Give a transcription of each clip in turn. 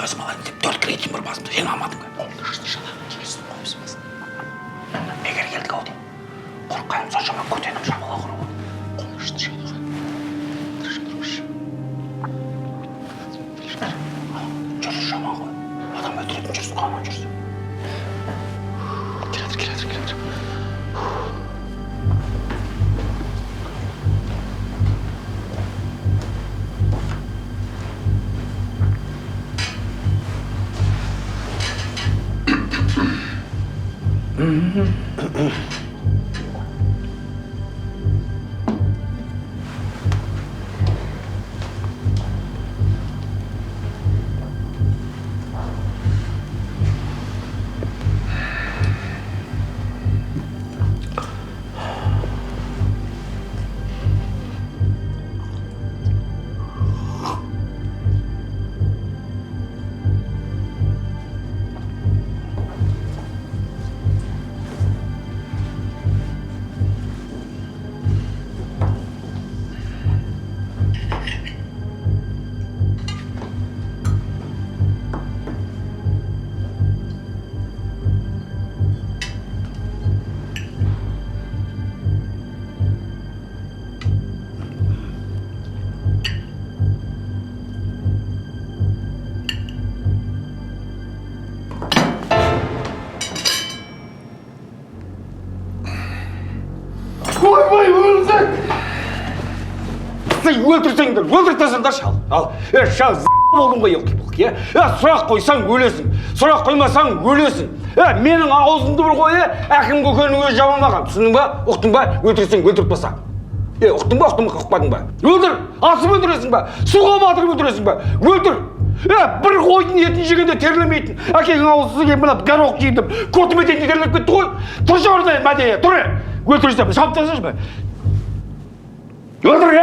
Өзім алайын деп төрт кредитім бар басымда, сен алмадың ба? Бекер келдік ау деймін. Қорыққаным соншама, көтенім жабыла құрып. Жүріс жаман ғой. Адам өлтіретін жүріс қой ана жүріс. Келе жатыр, келе жатыр, келе жатыр. Ойбай, өлсең! Сен өлтірсеңдер, өлтіріп тастаңдаршы, ал. Ал, е, шал, болдың ғой, елки-палки, е? Е, сұрақ қойсаң өлесің, сұрақ қоймасаң өлесің. Е, менің аузымды бір қой, е, әкім көкенің өзі жаба алмаған. Түсіндің ба? Ұқтың ба? Өлтірсең, өлтіріп таста. Е, ұқтың ба, ұқтың ба, ұқпадың ба? Өлтір! Асып өлтіресің ба? Суға батырып өлтіресің ба? Өлтір! Е, бір қойдың етін жегенде терлемейтін. Әкеңнің аузы сізге мына горох жейді. Көтіме дейін терлеп кетті ғой. Тұршы орнынан, Мәдия, тұр! Өлтірсем, шауып тасташы ба? Өлтір, е!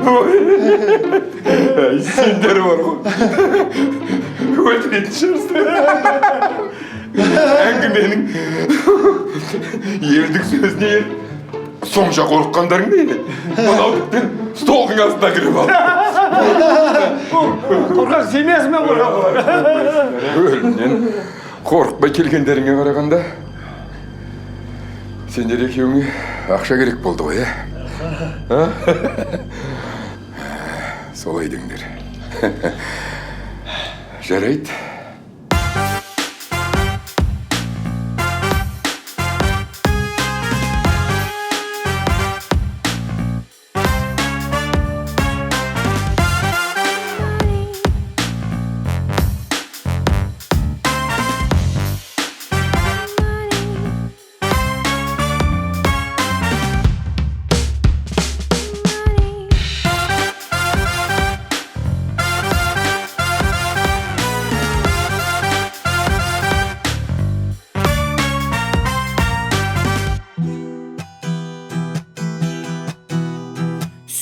Ой, сендер бар ғой, өлтіретін шығарсыңдар. Әңгіменің, елдің сөзіне еріп, сонша қорыққандарың не еді? Мынау тіптен столдың астына кіріп алды. Қорқақ семьясымен қорқақ олар. Өлімнен қорықпай келгендеріңе қарағанда, сендер екеуіңе ақша керек болды ғой, иә? А? Солай деңдер. Жарайды.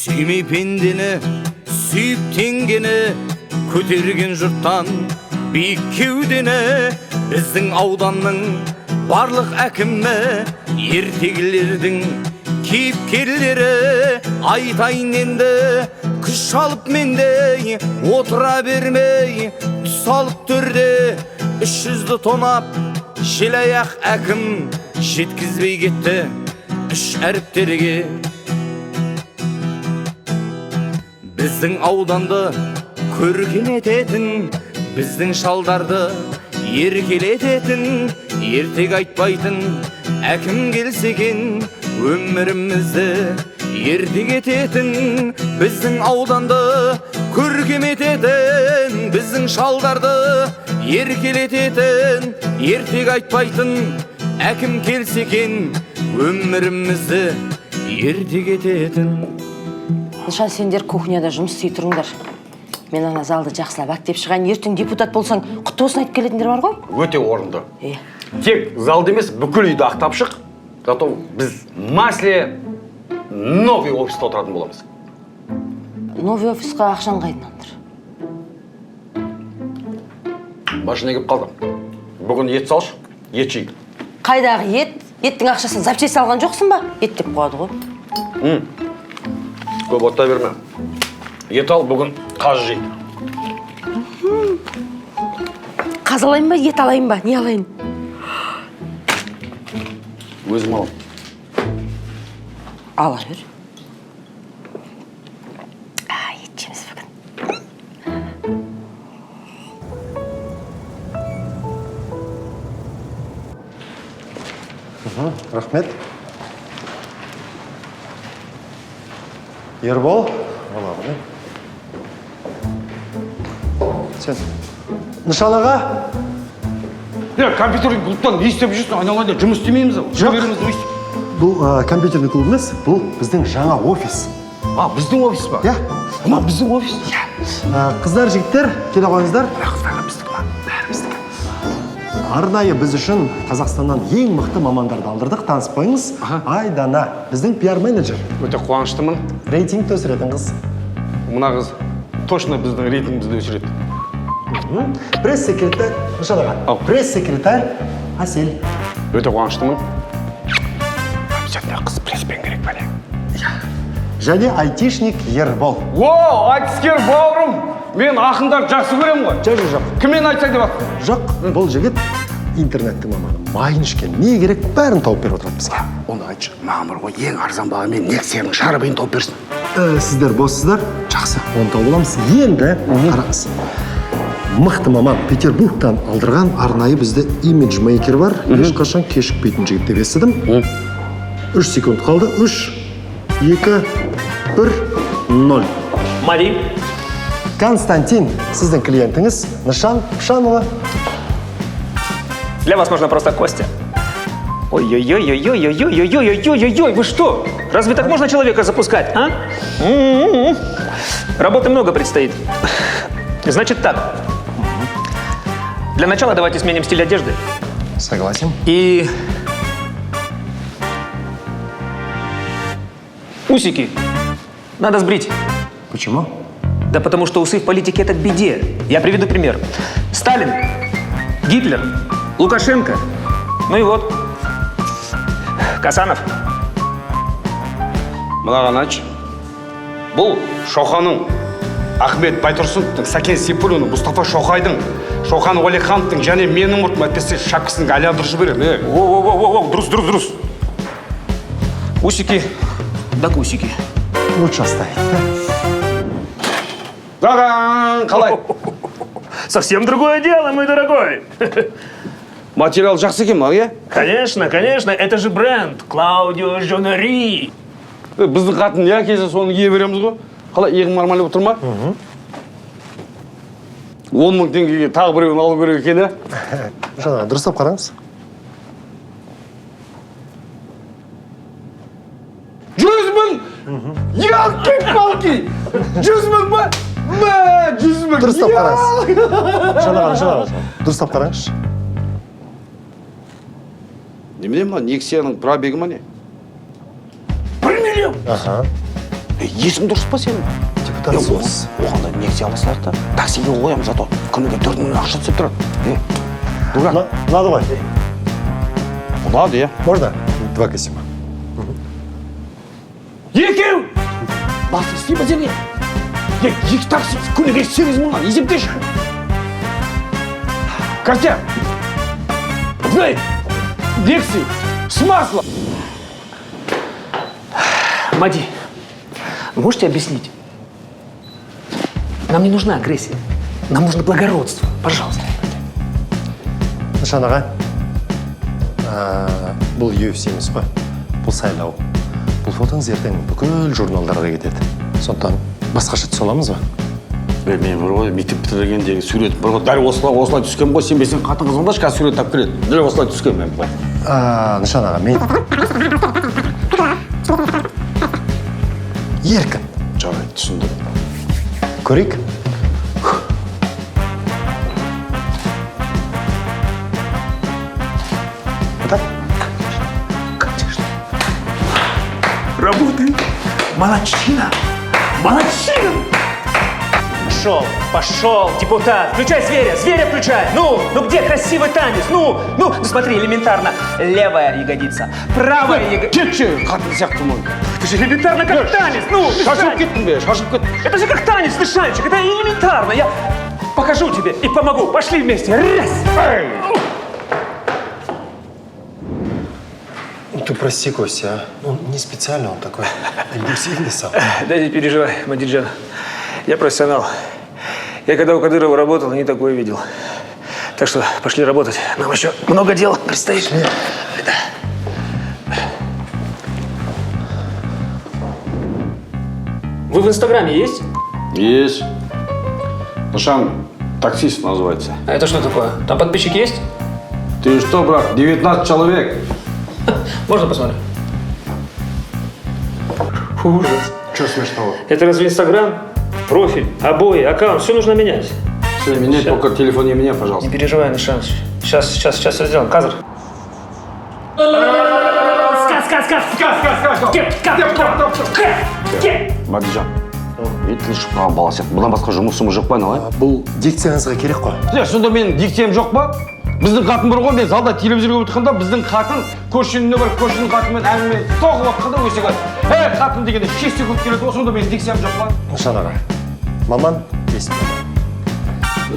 Сүймей пендені, сүйіп теңгені, көтерген жұрттан биік кеудені. Біздің ауданның барлық әкімі ертегілердің кейіпкерлері. Айтайын енді, күш алып мендей отыра бермей, түс алып төрде 300-ді тонап, желаяқ әкім жеткізбей кетті үш әріптерге. Біздің ауданды көркем ететін, біздің шалдарды еркелететін, ертек айтпайтын әкім келсе екен, өмірімізді ертек ететін. Біздің ауданды көркем ететін, біздің шалдарды еркелететін, ертек айтпайтын әкім келсе екен, өмірімізді ертек ететін. Нышан, сендер кухняда жұмыс істей тұрыңдар. Мен ана залды жақсылап әктеп шығайын. Ертең депутат болсаң, құтты болсын айтып келетіндер бар ғой. Өте орынды. Иә. Тек залды емес, бүкіл үйді ақтап шық. Зато біз масле новый офиста отыратын боламыз. Новый офисқа ақшаны қайдан алдыр? Машина келіп қалды. Бүгін ет салшы, ет жейік. Қайдағы ет? Еттің ақшасын запчасть алған жоқсың ба? Ет деп қояды ғой. Көп оттай берме. Ет ал, бүгін қаз жейік. Қаз алайын ба, ет алайын ба, не алайын? Өзім аламын. Ала бер. А, ет жейміз бүгін. Рахмет. Ербол, ала ғой. Сен. Нышан аға. Е, компьютерлік клубтан не істеп жүрсің, айналайын, жұмыс істемейміз ау. Жоқ. Береміз өйстіп. Бұл компьютерлік клуб емес, бұл біздің жаңа офис. А, біздің офис па? Иә. Мына біздің офис. Иә. Қыздар, жігіттер, келе қойыңыздар. Қыздар біздікі ма? Бәрі біздікі. Арнайы біз үшін Қазақстаннан ең мықты мамандарды алдырдық. Танысып қойыңыз. Айдана, біздің пиар менеджер. Өте қуаныштымын. Рейтингті өсіретін қыз. Мына қыз точно біздің рейтингімізді өсіреді. Пресс-секретарь, Нышан аға. Ау. Пресс-секретарь Әсел. Өте қуаныштымын. Обязательно қыз пресспен керек бәле. Және айтишник Ербол. О, айтыскер бауырым! Мен ақындарды жақсы көремін ғой. Жоқ, жоқ, жоқ. Кіммен айтсаң деп жатсың? Жоқ, бұл жігіт интернеттің маманы. Майын ішкен, не керек бәрін тауып беріп отырады бізге. Оны айтшы, маған бар ғой, ең арзан бағамен Нексияның шарабайын тауып берсін. Сіздер боссыздар, жақсы, оны тауып аламыз. Енді қараңыз. Мықты маман Петербургтан алдырған арнайы бізде имиджмейкер бар. Ешқашан кешікпейтін жігіт деп естідім. 3 секунд қалды. 3, 2, 1, 0. Мари. Константин, сіздің клиентіңіз Нышан Пшанұлы. Для вас можно просто Костя. Ой-ой-ой-ой-ой-ой-ой-ой-ой-ой-ой, вы что? Разве так можно человека запускать, а? М-м-м. Работы много предстоит. Значит так. Для начала давайте сменим стиль одежды. Согласен. И усики надо сбрить. Почему? Да потому что усы в политике — это к беде. Я приведу пример. Сталин, Гитлер, Лукашенко. Ну и вот. Касанов. Мынаған айтшы. Бұл Шоқанның, Ахмет Байтұрсыновтың, Сәкен Сейфуллиннің, Мұстафа Шоқайдың, Шоқан Уәлихановтың және менің мұртым, әйтпесе шапкасын айландырып жіберемін. Е. Воу-воу-воу-воу, дұрыс, дұрыс, дұрыс. Усики, да усики. Лучше оставить. Дадан, қалай? Совсем другое дело, мой дорогой. Материал жақсы екен мынау, иә? Конечно, конечно, это же бренд Клаудио Жонери. Е, біздің қатын не әкелсе, соны кие береміз ғой. Қалай, иығым нормально болып тұр ма? 10 000 теңгеге тағы біреуін алу керек екен, иә? Нышан аға, дұрыстап қараңыз. 100 000! Елки-палки! 100 000 ба? Мә, 100 000! Дұрыстап қараңыз. Нышан аға, Нышан аға, дұрыстап қараңызшы. Немене, мына Нексияның пробегі ма, не? 1 миллион! Аха. Е, есің дұрыс па сенің? Депутат соғыс. Оған да Нексия ала салады да, таксиге қоямыз, зато күніге 4000 ақша түсіп тұрады. Е, дурак. Ұнады ғой. Ұнады, иә. Можно два костюма? Екеу! Басың істей ма сенің? Е, екі такси күніге 8000-нан есептеші. Костя, дай Нексию с маслом. Мади, вы можете объяснить? Нам не нужна агрессия. Нам нужно благородство. Пожалуйста. Нышан аға, бұл UFC емес қой, бұл сайлау. Бұл фотоңыз ертең бүкіл журналдарға кетеді, сондықтан басқаша түсе аламыз ба? Е, мен бір ғой, мектеп бітіргендегі суретім бар ғой, дәл осылай осылай түскенмін ғой. Сенбесең, қатын звондашы, қазір сурет тапып келеді. Дәл осылай түскенмін мен былай. Нышан аға, мен еркін. Жарайды, түсіндім. Көрейік. Вот так. Конечно. Работает. Молодчина. Молодчина. Пошел, пошел, депутат. Включай зверя, зверя включай. Ну, ну где красивый танец? Ну, смотри, элементарно. Левая ягодица, правая ягодица. Кетші, қатын сияқтымын. Это же элементарно как танец. Ну, Шашылып Нышанчик. кеттің бе, шашылып кеттің. Это же как танец, Нышанчик. Это элементарно. Я покажу тебе и помогу. Пошли вместе. Раз. Ну, ты прости, Костя, а? Он не специально, он такой импульсивный сам. Да не переживай, Мадиджан. Я профессионал. Я когда у Кадырова работал, не такое видел. Так что пошли работать. Нам еще много дел предстоит. Да. Вы в Инстаграме есть? Есть. Нышан, таксист называется. А это что такое? Там подписчики есть? Ты что, брат, 19 человек. Можно посмотреть? Ужас. Что смешного? Это разве Инстаграм? Профиль, обои, аккаунт, все нужно менять. Все, менять только телефон не меня, пожалуйста. Не переживай, Нышан. Сейчас, сейчас, сейчас все сделаем. Казр. Сказ, сказ, сказ, сказ, сказ, сказ. Мадижан, мен тіл шығып қалған бала сияқты. Бұдан басқа жұмысымыз жоқ па, айналайын? Бұл дикцияңызға керек қой. Е, сонда менің дикциям жоқ па? Біздің қатын бар ғой, мен залда телевизор көріп отырғанда біздің қатын көршінің үйіне барып көршінің қатынымен әңгіме соғып жатқанда өсек айтады. Ей, қатын дегенде шеш секунд келеді ғой, сонда менің дикциям жоқ па? Нышан аға, маман есть маман.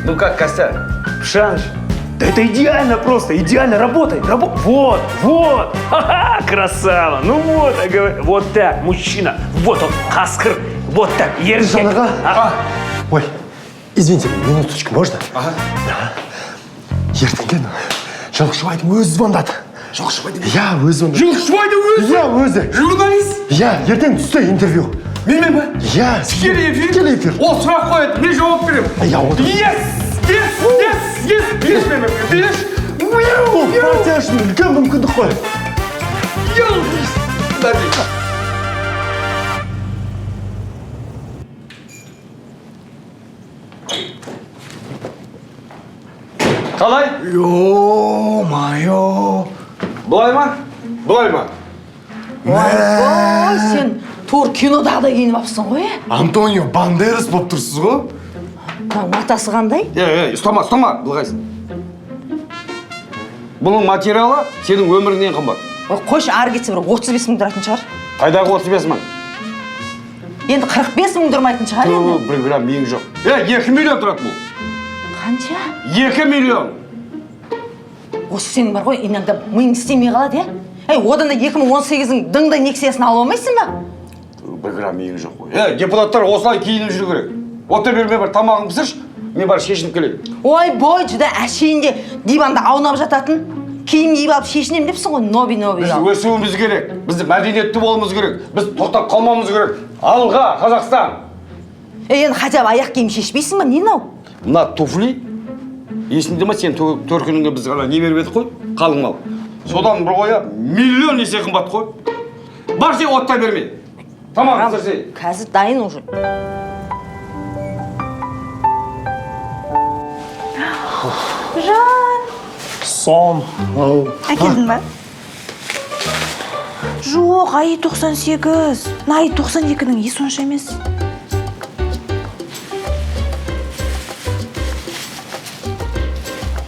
Ну как, Костя? Шанш, да это идеально просто, идеально, работай, работай. Вот, вот, ха-ха, красава. Ну вот, я говорю, вот так, мужчина, вот он, қасқыр, вот так, еркек. Нышан аға. А, Ой, извините, минуточку, можно? Ага. Ертеңген Жылқышыбайдың өзі звондады. Жылқышыбайдың? Иә, өзі звондады. Жылқышыбайдың өзі? Иә, өзі. Журналист? Иә, ертең түсте интервью. Менімен ба? Иә. Тікелей эфир? Тікелей эфир. Ол сұрақ қояды, мен жауап беремін. Иә, отыр. Yes! Yes! Yes! Yes! Берші мен, берші! Бұл партия үшін үлкен мүмкіндік қой. Қалай? Ё-моё! Былай ма? Былай ма? Ой, сен тур кинодағыдай киініп алыпсың ғой, е? Антонио Бандерас болып тұрсыз ғой? Мынаның матасы қандай? Ей, ей, ұстама, ұстама, былғайсың. Бұның материалы сенің өміріңнен қымбат. Ой, қойшы, ары кетсе бір 35 мың тұратын шығар. Қайдағы 35 мың? Енді 45 мың тұрмайтын шығар енді. Ту, бір грамм миың жоқ. Е, 2 миллион тұрады бұл. Қанша? 2 миллион. Осы сенің бар ғой, иногда миың істемей қалады, иә? Ей, одан да 2018-дің дыңдай Нексиясын алып алмайсың ба? Ту, бір грамм миың жоқ қой. Е, депутаттар осылай киініп жүру керек. Отыр бермей бар тамағыңды пісірші, мен барып шешініп келейін. Ой, бой, жүдә әшейінде диванда аунап жататын киім киіп алып шешінемін депсің ғой, ноби-ноби. Біз өсуіміз керек, біз мәдениетті болуымыз керек, біз тоқтап қалмауымыз керек. Алға, Қазақстан! Е, енді хотя бы аяқ киім шешпейсің ба, не мынау? Мына туфли есіңде ма, сен төркініңе біз ана не беріп едік қой, қалың мал. Содан бір қоя миллион есе қымбат қой. Бар сен оттай бермей. Тамағыңды пісірсей. Қазір дайын уже. Жан, Сон. Ау. әкелдің ба? Жоқ, АИ 98. Мына АИ 92-нің иісі онша емес.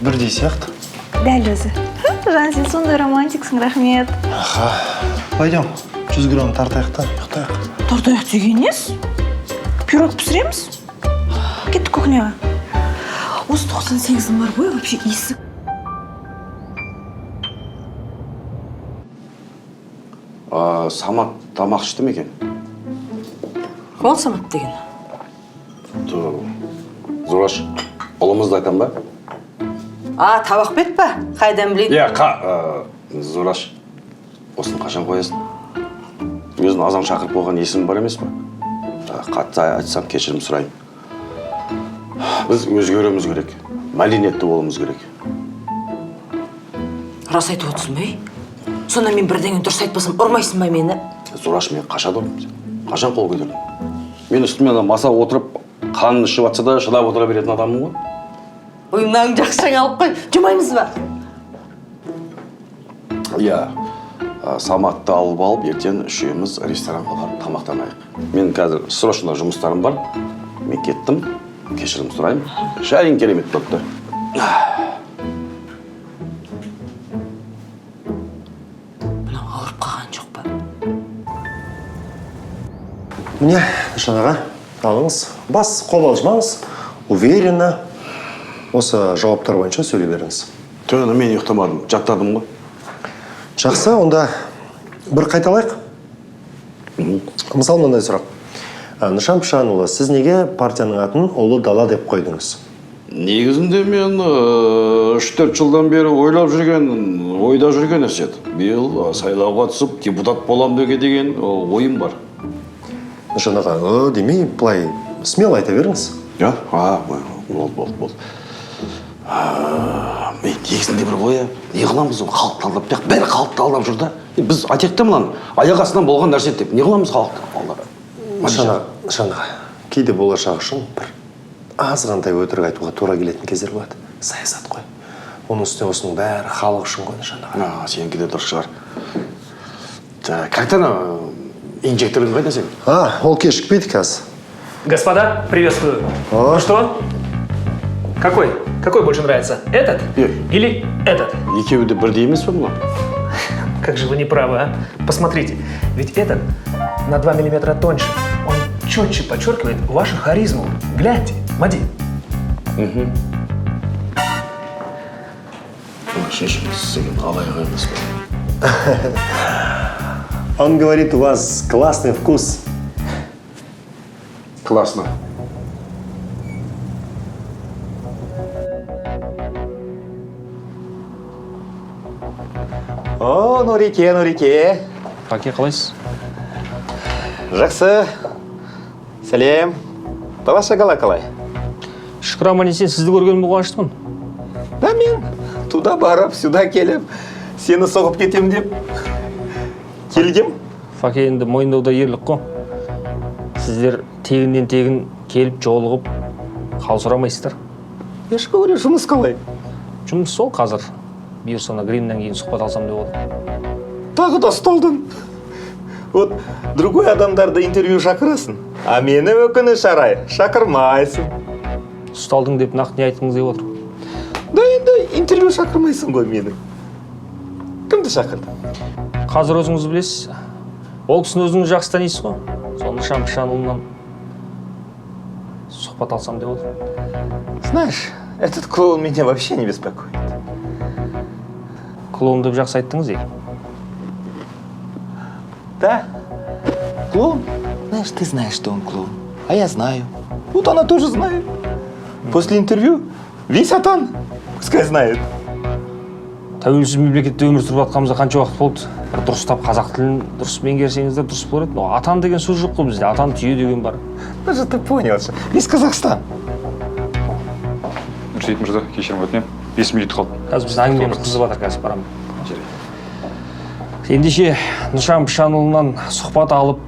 Бірдей сияқты. Дәл өзі. Жан, сен сондай романтиксің, рахмет. Аха. Пойдем. 100 грамм тартайық та, ұйықтайық. Тартайық деген несі? Пирог пісіреміз? Кеттік кухняға. Осы 98-дің бар ғой, вообще иісі. А, Самат тамақ ішті ме екен? Ол Самат деген. Ту, Зураш, ұлымызды айтам ба? А, табақ бет па? Қайдан білейін? Иә, қа, Зураш, осыны қашан қоясың? Өзін азан шақырып қойған есім бар емес па? Қатты айтсам кешірім сұраймын. Біз өзгеруіміз керек, мәдениетті болуымыз керек. Рас айтып отырсың ба, ей? Сонда мен бірдеңе дұрыс айтпасам, ұрмайсың ба мені? Зураш, мен қашан ұрдым? Қашан қол көтердім? Мен үстіме ана маса отырып, қанын ішіп жатса да шыдап отыра беретін адаммын ғой. Ой, мынаның жақсы жаңалық қой. Жумаймыз ба? Иә. Саматты алып алып, ертең үшеуміз ресторанға барып тамақтанайық. Мен қазір срочно жұмыстарым бар. Мен кеттім. Кешірім сұраймын. Шайың керемет болыпты. Мынау ауырып қалған жоқ па? Міне, Нышан аға, алыңыз. Бас қобалжымаңыз, уверенно осы жауаптар бойынша сөйлей беріңіз. Түні мен ұйықтамадым, жаттадым ғой. Жақсы, онда бір қайталайық. Мысалы, мынандай сұрақ. Нышан Пышанұлы, сіз неге партияның атын Ұлы Дала деп қойдыңыз? Негізінде мен 3-4 жылдан бері ойлап жүрген, ойда жүрген нәрсе еді. Биыл сайлауға түсіп, депутат болам деген ойым бар. Нышан аға, демей, былай смело айта беріңіз. Ja? А, болды, болды, болды. Мен негізінде бір ғой, не қыламыз ол халықты алдап, бірақ бәрі халықты алдап жүр да. Біз айтайық та, мынаны аяқ астынан болған нәрсе деп, не қыламыз халықты алдап? Нышан аға, Нышан аға, кейде болашақ үшін бір азғантай өтірік айтуға тура келетін кездер болады. Саясат қой. Оның үстіне осының бәрі халық үшін ғой, Нышан аға. А, сенікі де дұрыс шығар. Так, қайта ана инжекторың қайда сен? А, ол кешікпейді қазір. Господа, приветствую. О. Ну что? Какой? Какой больше нравится? Этот Э. или этот? Екеуі де бірдей емес пе мынау? Как же вы не правы, а? Посмотрите, ведь этот на 2 миллиметра тоньше. Он четче подчеркивает вашу харизму. Гляньте, Мади. Мына шешіміз істеген алаяқ емес пе? Он говорит, у вас классный вкус. Классно. О, Нұреке, Нұреке. Паке, қалайсыз? Жақсы. Сәлем. Бала шағала қалай? Шүкір, аман есен. Сізді көргеніме қуаныштымын. Да мен туда барып, сюда келіп, сені соғып кетем деп келгем. Факе, енді мойындауда ерлік қой. Сіздер тегіннен тегін келіп жолығып, хал сұрамайсыздар. Я же говорю, жұмыс қалай? Жұмыс сол қазір. Бұйырса, ана гримнен кейін сұхбат алсам деп отырмын. Тағы да ұсталдың. Вот другой адамдарды интервью шақырасың, а мені, өкініш арай, шақырмайсың. Ұсталдың деп нақты не айтқыңыз келіп отыр? Да енді интервью шақырмайсың ғой мені. Кімді шақырды? Қазір өзіңіз білесіз. Ол кісіні өзіңіз жақсы танисыз ғой. Сол Нышан Пышанұлынан сұхбат алсам деп отырмын. Знаешь, этот клоун меня вообще не беспокоит. Клоун деп жақсы айттыңыз ей. Да? Клоун? Знаешь, ты знаешь, что он клоун. А я знаю. Вот она тоже знает. После интервью весь Атан пускай знает. Тәуелсіз мемлекетте өмір сүріп жатқанымызға қанша уақыт болды? Бір дұрыстап қазақ тілін дұрыс меңгерсеңіздер, дұрыс болар еді. Но атан деген сөз жоқ қой бізде. Атан түйе деген бар. Ну же ты понял, что весь Казахстан. Нұрсейіт мырза, кешірім өтінемін, 5 минут қалды. Қазір біздің әңгімеміз қызып жатыр, қазір барамын. Ендеше, Нышан Пышанұлынан сұхбат алып,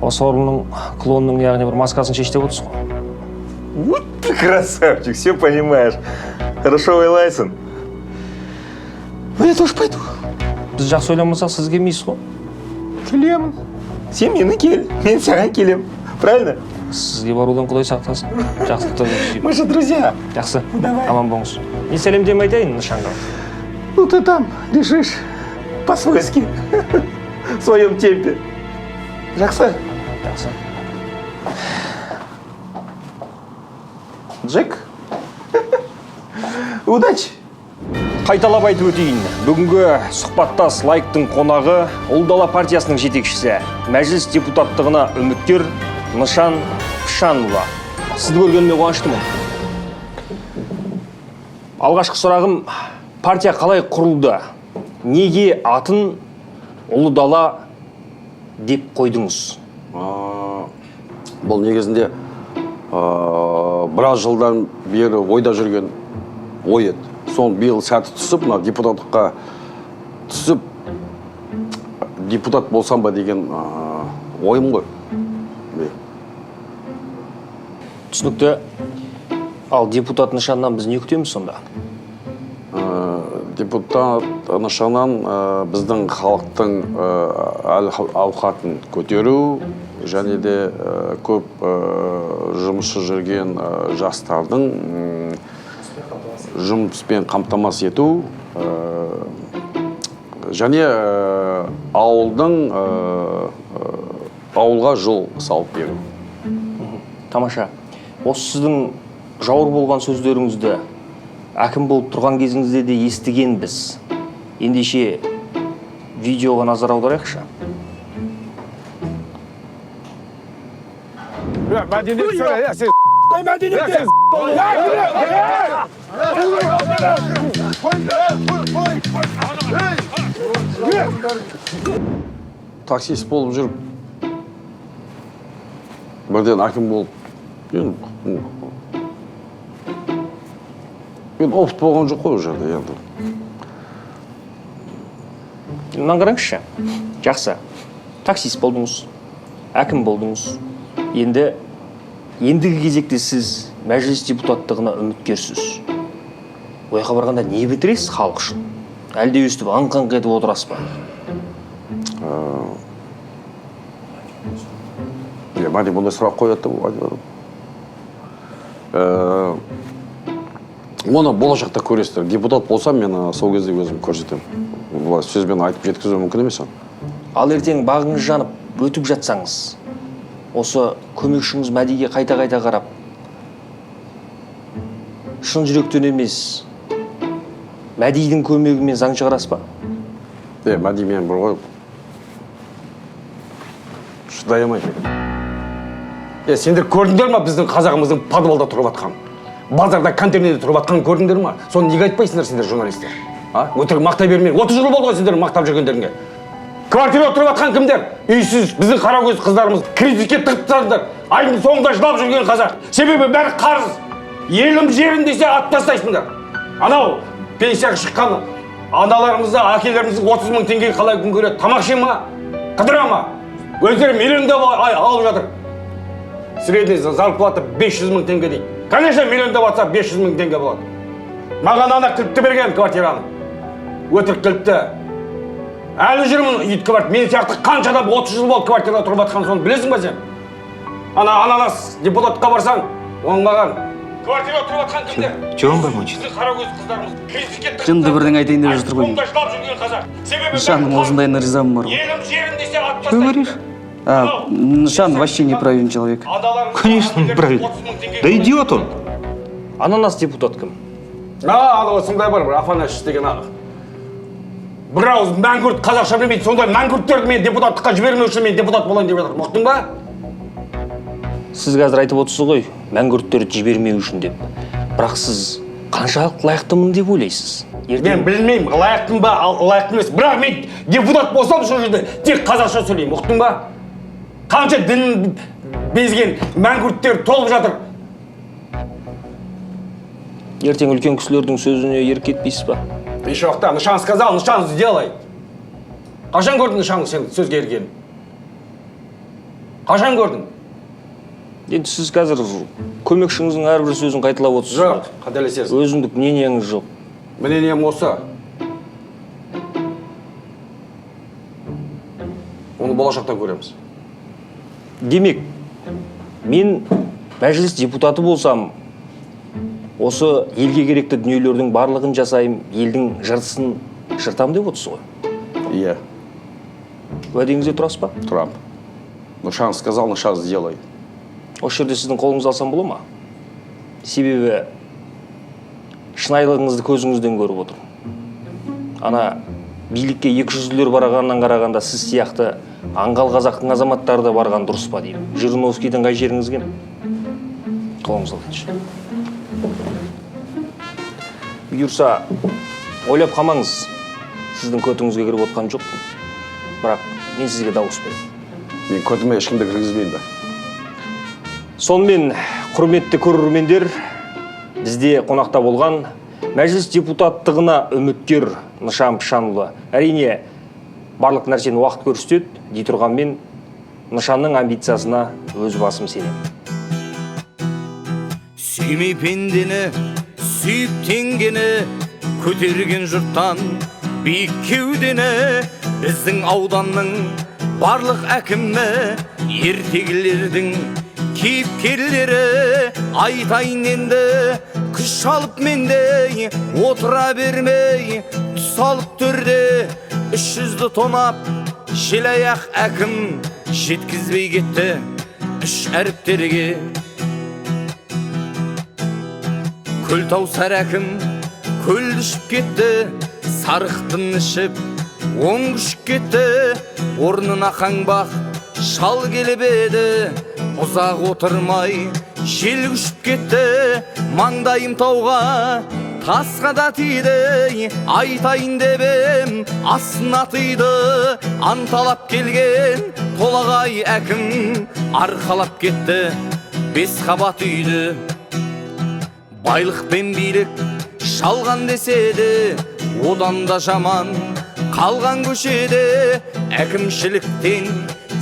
осы орынның клонның, яғни бір маскасын шеш деп отырсыз ғой. Вот ты красавчик, все понимаешь. Хорошо ойлайсың. Ну, я тоже пойду. Біз жақсы ойламасақ, сіз келмейсіз ғой. Келемін. Сен мені кел, мен саған келем. Правильно? Сізге барудан құдай сақтасын. Жақсылықта жүзейік. Мы же друзья. Жақсы. Давай. Аман болыңыз. Мен сәлемдеме айтайын Нышанға. Ну, ты там решишь по-свойски, в своем темпе. Жақсы. Жақсы. Джек, удачи. Қайталап айтып өтейін. Бүгінгі сұхбаттас лайктың қонағы Ұлы Дала партиясының жетекшісі, мәжіліс депутаттығына үміткер Нышан Пышанұлы. Сізді көргеніме қуаныштымын. Алғашқы сұрағым: партия қалай құрылды? Неге атын Ұлы Дала деп қойдыңыз? Бұл негізінде біраз жылдан бері ойда жүрген ой еді. Соны биыл сәті түсіп, мына депутаттыққа түсіп, депутат болсам ба деген ойым ғой. Міне. Түсінікті. Ал депутат Нышаннан біз не күтеміз сонда? Депутат Нышаннан біздің халықтың әл ауқатын көтеру және де көп жұмыссыз жүрген жастардың жұмыспен қамтамасыз ету және ауылдың ауылға жол салып беру. Тамаша. Осы сіздің жауыр болған сөздеріңізді әкім болып тұрған кезіңізде де естігенбіз. Ендеше, видеоға назар аударайықшы. Мәдениет сөйле, сен. Мәдениет. Таксист болып жүріп, бірден әкім болып, енді опыт болған жоқ қой ол жерде енді. Мынаны қараңызшы. Жақсы. Таксист болдыңыз, әкім болдыңыз. Енді ендігі кезекте сіз мәжіліс депутаттығына үміткерсіз. Ол жаққа барғанда не бітіресіз халық үшін? Әлде өстіп аңқ-аңқ етіп отырасыз ба? Иә, Мәди бұндай сұрақ қояды деп айтып. Оны болашақта көресіздер. Депутат болсам, мен сол кезде өзім көрсетемін. Былай сөзбен айтып жеткізу мүмкін емес оны. Ал ертең бағыңыз жанып өтіп жатсаңыз, осы көмекшіңіз Мәдиге қайта-қайта қарап, шын жүректен емес, Мәдидің көмегімен заң шығарасыз ба? Е, Мәди мен бір ғой шыдай алмаймын. Е, сендер көрдіңдер ма біздің қазағымыздың подвалда тұрып жатқан, базарда контейнерде тұрып жатқанын көрдіңдер ма? Соны неге айтпайсыңдар сендер, журналистер? А? Өтірік мақтай бермей. 30 жыл болды ғой сендер мақтап жүргендеріңе. Квартирада тұрып жатқан кімдер? Үйсіз, біздің қара көз қыздарымыз кредитке тығып тастадыңдар. Айдың соңында жылап жүрген қазақ. Себебі бәрі қарыз. Елім жерім десе атып тастайсыңдар. Анау пенсияға шыққан аналарымызды, әкелерімізді 30 мың теңгеге қалай күн көреді? Тамақ іше ма? Қыдыра ма? Өздері миллиондап алып жатыр. Средний зарплата 500 мың теңге дейді. Конечно, миллиондап атса 500 мың теңге болады. Маған ана кілтті берген квартираны. Өтірік кілтті. Әлі жүрмін үй квартира. Мен сияқты қанша адам 30 жыл болды квартирада тұрып жатқан, соны білесің ба сен? Ана ананас депутатқа барсаң, оңбаған. Квартирада тұрып жатқан кімдер? Че он бормочет? Біздің қара көз қыздарымыз кредитке тығып Жынды бірдеңе айтайын деп жатыр ғой. Соңында жылап жүрген қазақ. Себебі Нышанның бәрі осындайына ризамын бар ғой. Елім жерім десе атып Что говоришь? А, Нышан вообще неправильный человек. Конечно, неправильный. Да идиот он. Ананас депутат кім? А, анау сондай бар, бір Афанасьевич деген бір ауыз мәңгүрт қазақша білмейді. Сондай мәңгүрттерді мен депутаттыққа жібермеу үшін мен депутат болайын деп жатырмын. Ұқтың ба? Сіз қазір айтып отырсыз ғой, мәңгүрттерді жібермеу үшін деп. Бірақ сіз қаншалықты лайықтымын деп ойлайсыз? Мен білмеймін, лайықтым ба, лайықты емес. Бірақ мен депутат болсам, сол жерде тек қазақша сөйлеймін. Ұқтың ба? Қанша дін безген мәңгүрттер толып жатыр. Ертең үлкен кісілердің сөзіне ерік кетпейсіз ба? Еш уақытта. Нышан сказал, Нышан сделай. Қашан көрдің Нышанның сен сөзге ергенін? Қашан көрдің? Енді сіз қазір көмекшіңіздің әрбір сөзін қайталап отырсыз. Жоқ, қателесесің. Өзіндік мнениеңіз жоқ. Мнением осы. Оны болашақта көреміз. Демек, мен мәжіліс депутаты болсам, осы елге керекті дүниелердің барлығын жасаймын, елдің жыртысын жыртам деп отырсыз ғой? Иә. Уәдеңізде тұрасыз ба? Тұрам. Нышан сказал, Нышан сделай. Осы жерде сіздің қолыңызды алсам бола ма? Себебі шынайылығыңызды көзіңізден көріп отырмын. Ана билікке екі жүзділер барғаннан қарағанда сіз сияқты аңғал қазақтың азаматтары да барған дұрыс па деймін. Жириновскийдің қай жеріңіз кем? Қолыңызды алайыншы. Бұйырса, ойлап қалмаңыз, сіздің көтіңізге кіріп отқан жоқпын. Бірақ мен сізге дауыс беремін. Мен көтіме ешкімді кіргізбеймін да. Сонымен, құрметті көрермендер, бізде қонақта болған мәжіліс депутаттығына үміткер Нышан Пышанұлы. Әрине, барлық нәрсені уақыт көрсетеді, дей тұрғанмен Нышанның амбициясына өз басым сенемін. Сүймей пендені, сүйіп теңгені, Көтерген жұрттан биік кеудені біздің ауданның барлық әкімі, ертегілердің кейіпкерлері. Айтайын енді, күш алып мендей отыра бермей, түс алып төрде 300-ді тонап, желаяқ әкім жеткізбей кетті үш әріптерге. Көлтаусар әкім көлді ішіп кетті, сарықтын ішіп оң күшіп кетті. Орнына қаңбақ шал келіп еді, ұзақ отырмай жел күшіп кетті. Маңдайым тауға, тасқа да тиді, айтайын деп ем, астына тыйды. Анталап келген толағай әкім арқалап кетті бес қабат үйді. Байлық пен билік жалған десе де, одан да жаман қалған көшеде. Әкімшіліктен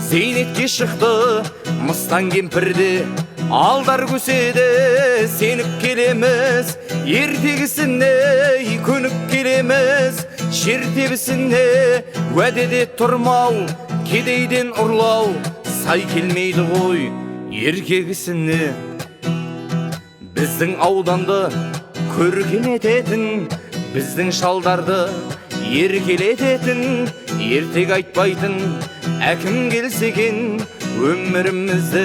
зейнетке шықты мыстан кемпірде, алдар көседе. Сеніп келеміз ертегісіне, көніп келеміз жер тебісіне. Уәдеде тұрмау, кедейден ұрлау сай келмейді ғой еркек ісіне. Біздің ауданды көркем ететін, біздің шалдарды еркелететін, ертек айтпайтын әкім келсе екен, өмірімізді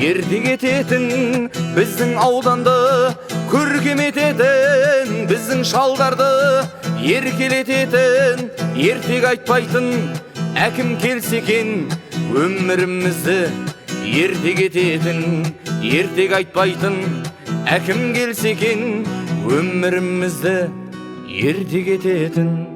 ертек ететін. Біздің ауданды көркем ететін, біздің шалдарды еркелететін, ертек айтпайтын әкім келсе екен, өмірімізді ертек ететін. Ертек айтпайтын әкім келсе екен, өмірімізді ертек ететін.